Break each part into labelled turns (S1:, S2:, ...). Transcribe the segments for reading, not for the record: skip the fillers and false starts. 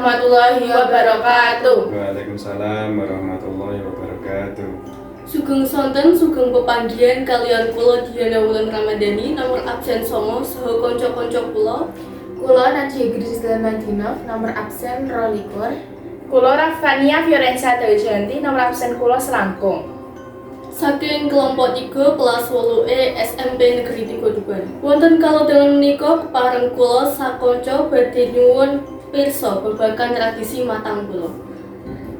S1: warahmatullahi wabarakatuh.
S2: Waalaikumsalam warahmatullahi wabarakatuh.
S3: Sugeng sonten, sugeng pepanggihan kaliyan kula Diana Wulan Ramadhani nomor absen 9 saha kanca-kanca kula.
S4: Kula Nadia Grisla Madinov nomor absen 22.
S1: Kula Rafania Fiorenza Dewijanti nomor absen kula selangkung.
S3: Saking kelompok 3 kelas 8E SMP Negeri 3 Tuban. Wonten kalodhangan menika kepareng kula sakanca badhe nyuwun pirsa babagan tradisi Matang Pulo.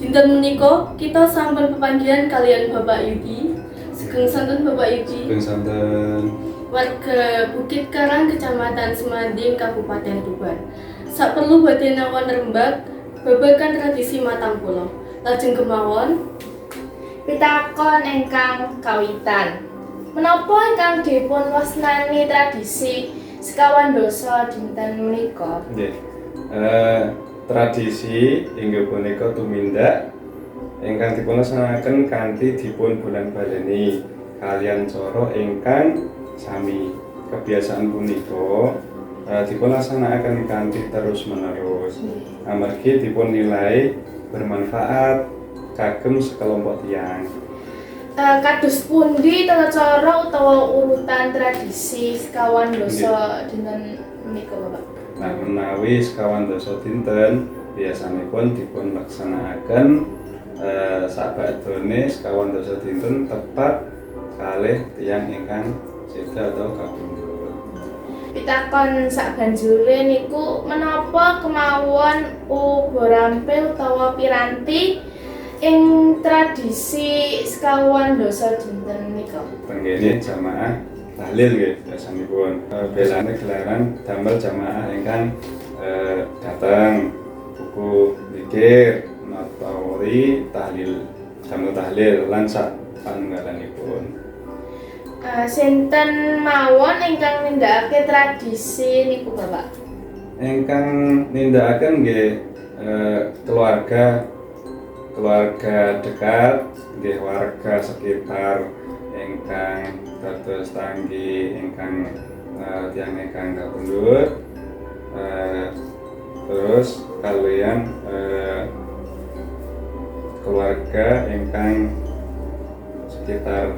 S3: Dinten menika kita sampun pepanggihan kaliyan Bapak Yudi. Sugeng sonten, Bapak Yudi.
S2: Sugeng sonten.
S3: Warga Bukit Karang, Kecamatan Semanding, Kabupaten Tuban. Saperlu badhe nawon rembag babagan tradisi Matang Pulo. Lajeng kemawon.
S1: Pitakon ingkang kawitan. Menapa ingkang dipun wasnani tradisi sekawan dasa dinten menika?
S2: Nggih. Tradisi inggih punika tumindak ingkang dipunlaksanaken kanthi dipun bolan-baleni kaliyan cara ingkang sami. Kebiasaan punika dipunlaksanakaken kanthi terus-menerus. Amargi dipun nilai bermanfaat kagem sekelompok tiyang.
S1: Kados pundi tata cara utawa urutan tradisi sekawan dasa dinten menika, Bapak?
S2: Nah, menawi sekawan dasa dinten biasanipun dipun laksanakaken sabakdone sekawan dasa dinten tepat kalih tiyang ingkang seda atau kapundhut.
S1: Pitakon sabanjure niku menapa kemawon ubarampe utawa piranti ing tradisi sekawan dasa dinten menika?
S2: Tenggene jamaah tahlil nggih biasanipun. Belane gelaran damel jamaah ingkang dateng buku zikir, natawi tahlil, damel tahlil lan sak panunggalanipun.
S1: Sinten mawon ingkang nindakake tradisi niku, Bapak?
S2: Ingkang nindakaken nggih keluarga keluarga dekat, nggih warga sekitar ingkang dados tanggi ingkang tiyang ingkang kapundhut, terus kaliyan keluarga ingkang sekitar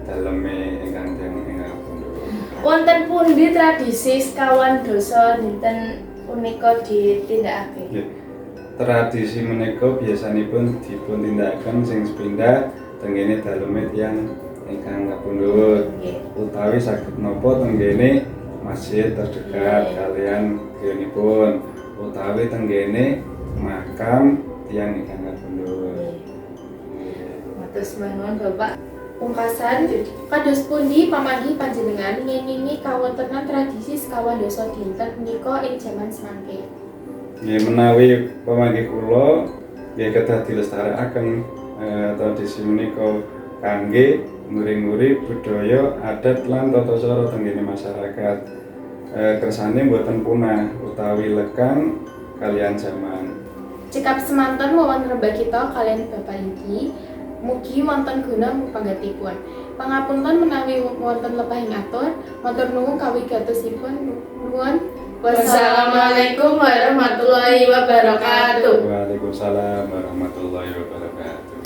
S2: daleme ingkang tiyang ingkang kapundhut.
S1: Wonten pundi tradisi sekawan dasa dinten punika ditindakake?
S2: Nggih. Tradisi menika biasanipun dipun tindakaken sing sepindah tenggene daleme tiyang ingkang kapundhut utawi saged napa tenggene masjid terdekat kaliyan griyanipun utawi tenggene makam tiyang ingkang kapundhut.
S1: Matur nuwun, Bapak.
S4: Pungkasan, kados pundi pamanggih panjenengan ngengingi kawontenan tradisi sekawan dasa dinten punika ing jaman semangke?
S2: Nggih, menawi pamanggih kula nggih kedah dilestarekaken tradisi menika kangge nguri-nguri budaya, adat lan tata cara tenggene masyarakat. Kersane mboten punah utawi lekang kaliyan jaman.
S4: Cekap semanten wawan rembag kita kaliyan Bapak Yudi. Mugi wonten guna mupanggatipun. Pangapunten menawi wonten lepahing atur, matur nuwun kawigatosipun, nuwun.
S1: Wassalamualaikum warahmatullahi wabarakatuh.
S2: Waalaikumsalam warahmatullahi wabarakatuh.